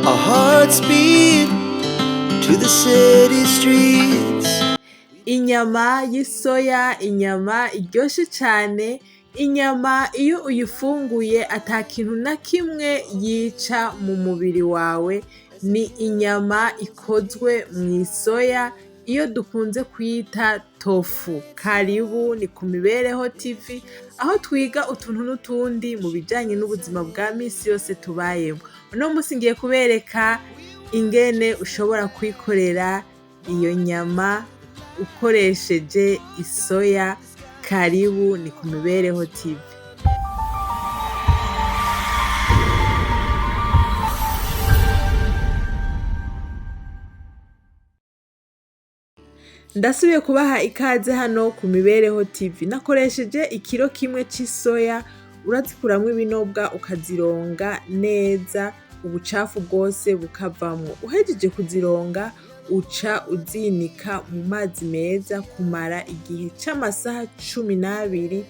Our hearts beat to the city streets. Inyama y'isoya, inyama iryoshe cane, inyama iyo uyifunguye atakintu nakimwe yica mumubiri wawe, ni inyama ikozwe mw'isoya iyo dukunze kwita tofu. Karibu ni ku Mibereho TV aho twiga utuntu n'utundi mubijanye n'ubuzima bwa misi yose tubayemwo. Uno musi ngiye kubereka ingene ushobora kwikorera iyo nyama ukoresheje isoya. Karibu ni ku Mibereho TV. Ndasubiye kubaha ikaze hano ku Mibereho TV. Nakoresheje ikiro kimwe c'isoya, urazikuramwo ibinobwa ukazironga neza, ubucafu bwose bukavamwo. Uhejeje kuzironga uca uzinika mu mazi meza kumara igihe c'amasaha 12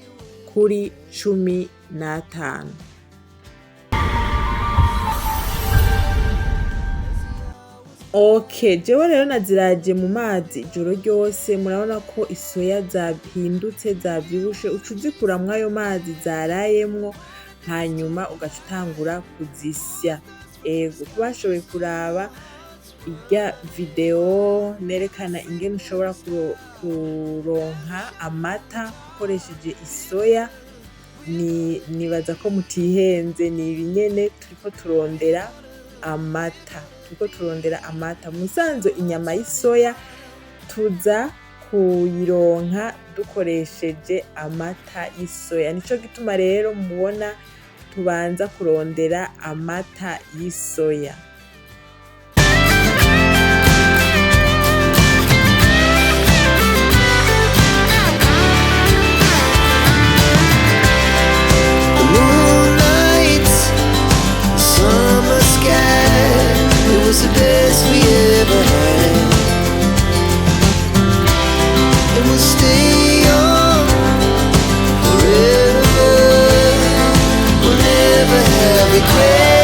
kuri 15. Ok, jewe rero naziraje mu mazi ijoro ryose, murabona ko isoya zahindutse zavyibushe, uca uzikuramwo ayo mazi zarayemwo, hanyuma ugaca utangura kuzisya. Ego, kubashoboye kuraba irya video nerekana ingene ushobora kuronka amata ukoresheje isoya, nibaza ko mutihenze, ni ibi nyene turiko turondera amata. Turiko turondera amata. Mubisanzwe inyama y'isoya tuza kuyironka dukoresheje amata y'isoya. Nico gituma rero mubona tubanza kurondera amata y'isoya. The moonlight, the summer sky, it was the best we ever had. And we'll stay young forever. We'll never have regrets.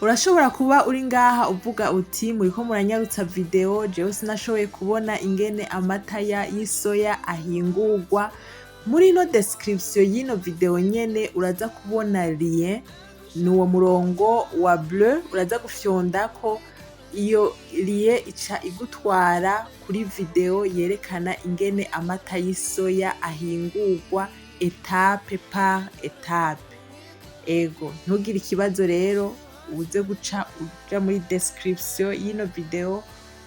Urashobora kuba uri ngaha uvuga uti muriko muranyarutsa video, jewe sinashoboye kubona ingene amata y'isoya ahingurwa. Muri ino description y'ino video nyene uraza kubona lien, ni uwo murongo wa bleu, uraza gufyondako iyo lien ica igutwara kuri video yerekana ingene amata y'isoya ahingurwa etape par etape. Ego, ntugire ikibazo rero, uze guca uja muri description y'ino video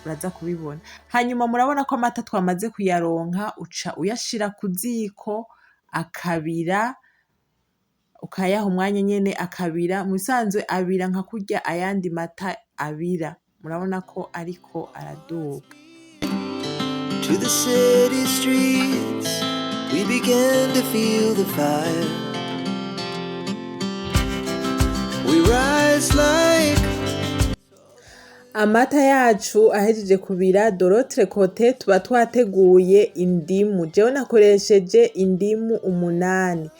uraza kubibona. Hanyuma murabona ko amata twamaze kuyaronka, uca uyashira ku ziko akabira, ukayaha umwanya nyene akabira. Mu bisanzwe abira nka kurya ayandi mata abira. Murabona ko ariko araduga. To the city streets, we began to feel the fire. We rise like Amata yacu ahejeje kubira, de l'autre côté tuba twateguye indimu. Jewe nakoresheje indimu 8.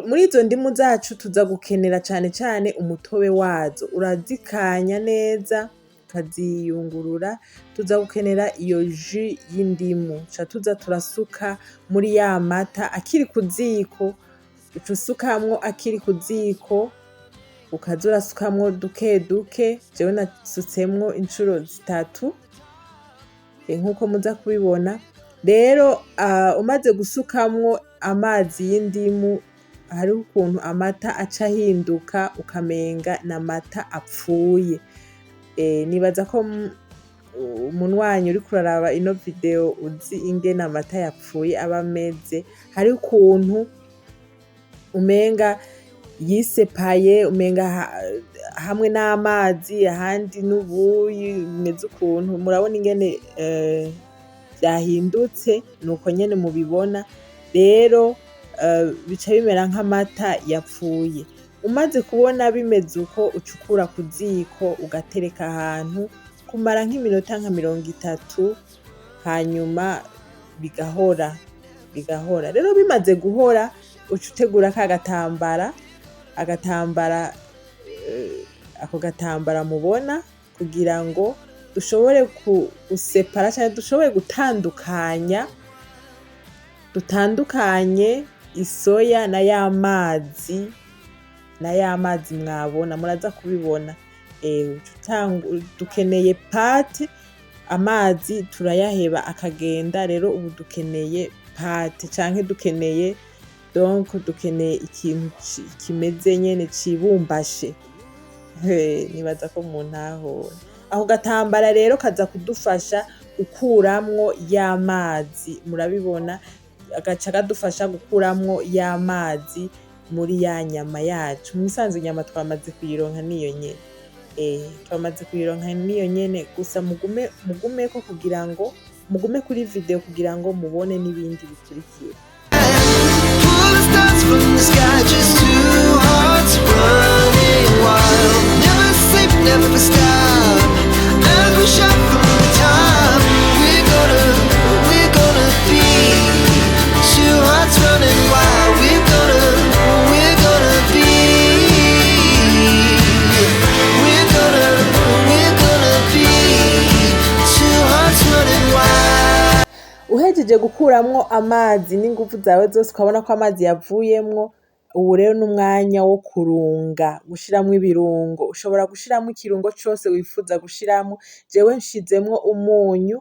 Muri izo ndimu zacu tuza gukenera cane cane umutobe wazo. Urazikanya neza, ukaziyungurura, tuza gukenera iyo jus y'indimu. Tuca tuza turasuka muri ya mata akiri ku ziko, uca usukamwo akiri ku ziko, ukaza urasukamwo duke duke. Jewe nasutsemwo incuro 3, nkuko muza kubibona. Rero umaze gusukamwo amazi y'indimu, hariho ukuntu amata aca ahinduka ukamenga n'amata apfuye. Nibaza ko umunwanyi uriko uraraba ino video uzi ingene amata yapfuye aba ameze. Hariho ukuntu umenga yisepaye, umenga hamwe n'amazi ahandi n'ubuyi, bimeze ukuntu. Murabona ingene vyahindutse, nuko nyene mubibona. Rero bica bimera nk'amata yapfuye. Umaze kubona bimeze uko, uca ukura ku ziko ugatereka ahantu kumara nk'iminota nka 30, hanyuma bigahora, bigahora. Rero bimaze guhora, uca utegura ka gatambara, agatambara Ako gatambara mubona kugira ngo dushobore gusepara canke dushobore gutandukanya, dutandukanye isoya na y'amazi, na y'amazi mwabona muraza kubibona. Dukeneye pâte, amazi turayaheba akagenda. Rero ubu dukeneye pâte canke dukeneye, donc dukeneye ikintu kimeze nyene cibumbashe. Nibaza ko muntahura. Ako gatambara rero kaza kudufasha gukuramwo y'amazi, murabibona, gaca kadufasha gukuramwo y'amazi muri ya nyama yacu. Mubisanzwe inyama twamaze kuyironka niyo nyene. Twamaze kuyironka niyo nyene, gusa mugume mugumeko kugira ngo mugume kuri video kugira ngo mubone n'ibindi bikurikira. Pull the stars from the sky, just two hearts running wild. Never sleep, never stop. As we shot from the top, we're gonna be two hearts running wild. We're gonna be, we're gonna be two hearts running wild. Uhejeje gukuramwo amazi n'inguvu zawe zose, ukabona ko amazi yavuyemwo, ubu rero n'umwanya wo kurunga, gushiramwo ibirungo. Ushobora gushiramwo ikirungo cose wifuza gushiramwo. Jewe nshizemwo umunyu,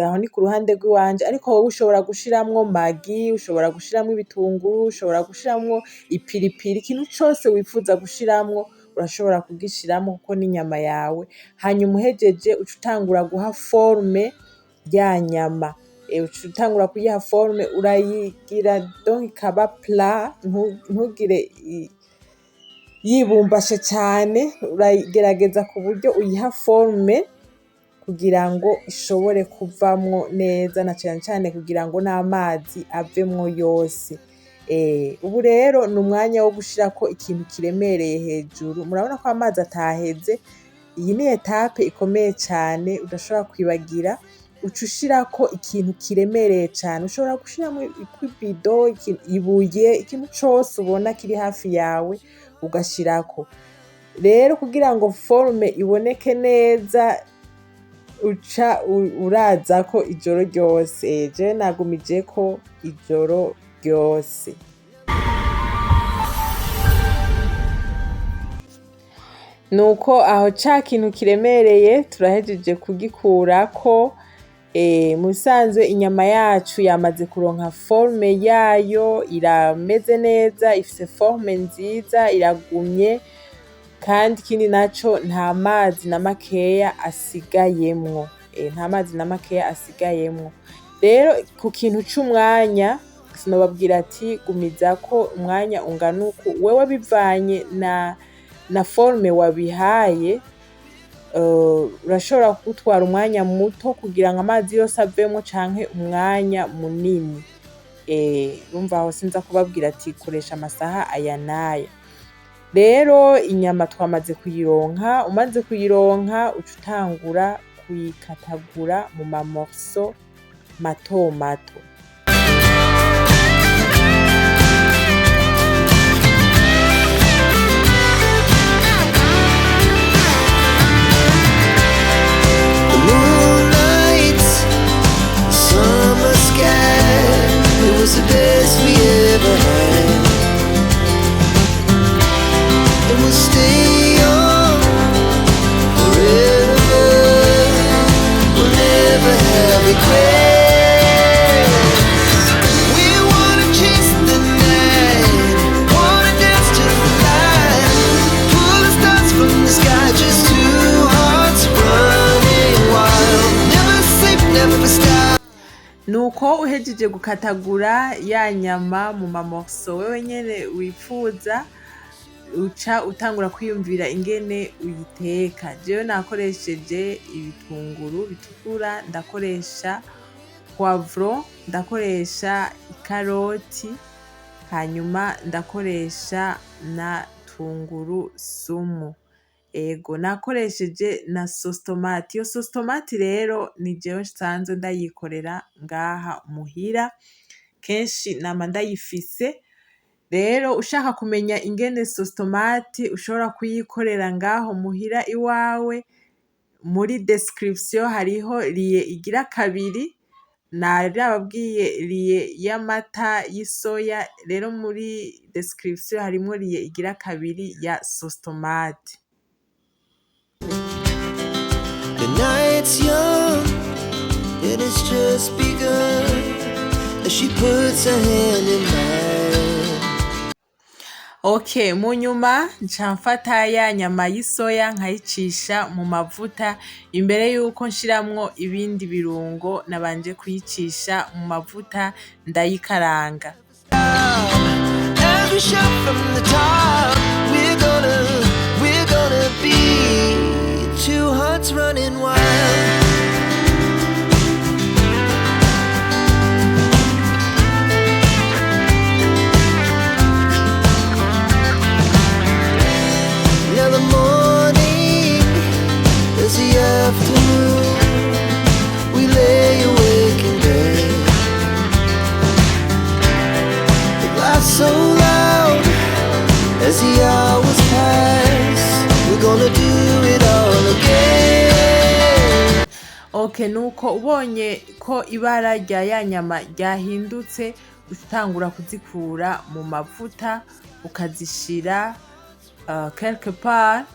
aho ni ku ruhande rw'iwanje, ariko wowe ushobora gushiramwo Maggi, ushobora gushiramwo ibitunguru, ushobora gushiramwo ipiripiri, ikintu cose wifuza gushiramwo urashobora kugishiramwo kuko n'inyama yawe. Hanyuma uhejeje uca utangura guha forme ya nyama. Uca utangura kuyiha forme, urayigira donc ikaba plat, ntugire yibumbashe cane, uragerageza ku buryo uyiha forme kugira ngo ishobore kuvamwo neza, na cane cane kugira ngo n'amazi avemwo yose. Ubu rero ni umwanya wo gushirako ikintu kiremereye hejuru. Murabona ko amazi ataheze. Iyi ni étape ikomeye cane udashobora kwibagira. Uca ushirako ikintu kiremereye cane, ushobora gushiramwo ibido, ibuye, ikintu cose ubona kiri hafi yawe ugashirako. Rero kugira ngo forme iboneke neza, uca urazako ijoro ryose. Jewe nagumijeko ijoro ryose. Nuko aho ca kintu kiremereye turahejeje kugikurako. Mu bisanzwe inyama yacu yamaze kuronka forme yayo, irameze neza, ifise forme nziza, iragumye, kandi ikindi naco nta mazi na makeya asigayemwo. Nta mazi na makeya asigayemwo. Rero ku kintu c'umwanya sinobabwira ati gumizako umwanya ungana uku, wewe bivanye na forme wabihaye, urashobora kugutwara umwanya muto kugira ngo amazi yose avemwo canke umwanya munini. Urumva aho sinza kubabwira ati koresha amasaha aya n'aya. Rero inyama twamaze kuyironka, umaze kuyironka uca utangura kuyikatagura mu ma morceaux mato mato. The moonlight, the summer sky, it was the best we ever had. And we'll stay young forever. We'll never have regrets. We wanna chase the night, wanna dance to the light, pull the stars from the sky, just two hearts running wild. Never sleep, never stop. Nuko uhejeje gukatagura ya nyama mu ma morceaux wewe nyene wifuza, uca utangura kwiyumvira ingene uyiteka. Jewe nakoresheje ibitunguru bitukura, ndakoresha poivron, ndakoresha ikaroti, hanyuma ndakoresha na tunguru sumu. Ego, nakoresheje na sauce tomate. Iyo sauce tomate rero ni jewe nsanzwe ndayikorera ngaha muhira, kenshi nama ndayifise. Rero ushaka kumenya ingene sauce tomate ushobora kuyikorera ngaho muhira iwawe, muri description hariho lien igira kabiri. Nari nababwiye lien y'amata y'isoya, rero muri description harimwo lien igira kabiri ya sauce tomate. The night's young and it's just begun as she puts her hand in mine. Ok, mu nyuma nca mfata ya nyama y'isoya nkayicisha mu mavuta. Imbere yuko nshiramwo ibindi birungo, nabanje kuyicisha mu mavuta ndayikaranga. As we shout from the top, we're gonna be two hearts running wild. Now the morning is the afternoon. We lay awake in bed. We laugh so loud as the hours pass. We're gonna do it all again. Ok, nuko ubonye ko ibara rya ya nyama ryahindutse, utangura kuzikura mu mavuta, ukazishira quelque part,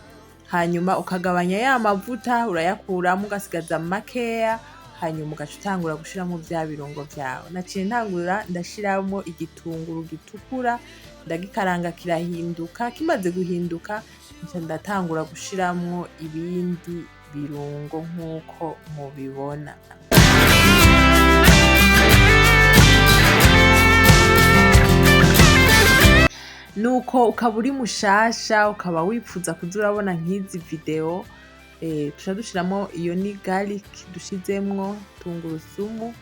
hanyuma ukagabanya ya mavuta, urayakuramo ugasigaza makeya, hanyuma ugaca utangura gushiramo vya birungo vyawe. Naciye ntangura ndashiramo igitunguru gitukura, ndagikaranga kirahinduka. Kimaze guhinduka, nca ndatangura gushiramwo ibindi birungo nk'uko mubibona. Nuko ukaba uri mushasha, ukaba wipfuza kuza urabona nk'izi video, tuca dushiramo iyo ni garlic, dushizemwo tungurusumu,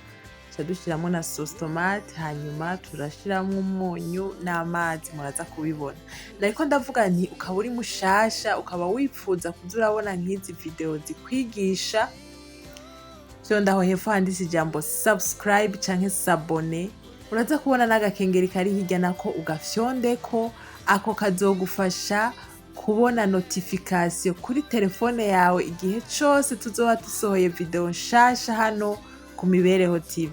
tuca dushiramo na sauce tomate, hanyuma turashiramwo umunyu n'amazi, muraza kubibona. Nariko ndavuga nti ukaba uri mushasha, ukaba wipfuza kuza urabona nk'izi video zikwigisha, fyonda aho hepfo handitse ijambo subscribe canke s'abonner. Uraza kubona n'agakengeri kari hirya, nako ugafyondeko. Ako kazogufasha kubona notification kuri telefone yawe igihe cose tuzoba dusohoye video nshasha hano ku Mibereho TV.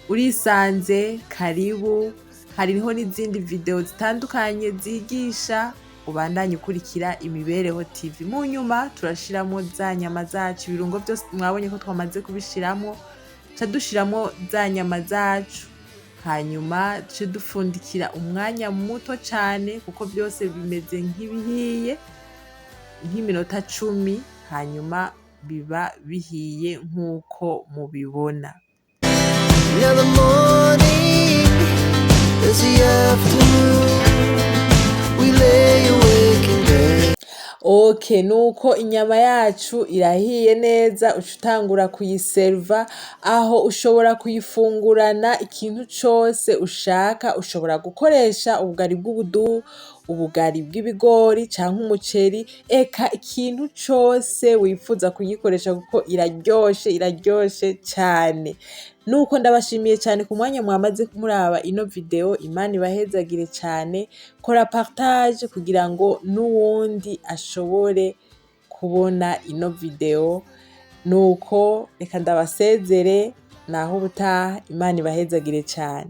Urisanze, karibu. Hariho n'izindi video zitandukanye zigisha, ubandanye ukurikira Imibereho TV. Mu nyuma turashiramo za nyama zacu. Ibirungo byose mwabonye ko twamaze kubishiramwo, ca dushiramo za nyama zacu, hanyuma duce dupfundikira umwanya muto cane, kuko byose bimeze nk'ibihiye, nk'iminota 10, hanyuma biba bihiye nk'uko mubibona. Now the morning is the afternoon. We lay awake in bed. Ok, nuko inyama yacu irahiye neza, uca utangura kuyiserva. Aho ushobora kuyifungurana ikintu cose ushaka. Ushobora gukoresha ubugari bw'ubududu, ubugari bw'ibigori canke umuceri, eka ikintu cose wifuza kuyikoresha, kuko iraryoshe, iraryoshe cane. Nuko ndabashimiye cyane ku mwanya mwamaze muraba ino video. Imana ibahezagire cyane. Kora partage kugira ngo n'uwundi ashobore kubona ino video. Nuko reka ndabasezere, naho ubutaha. Imana ibahezagire cyane.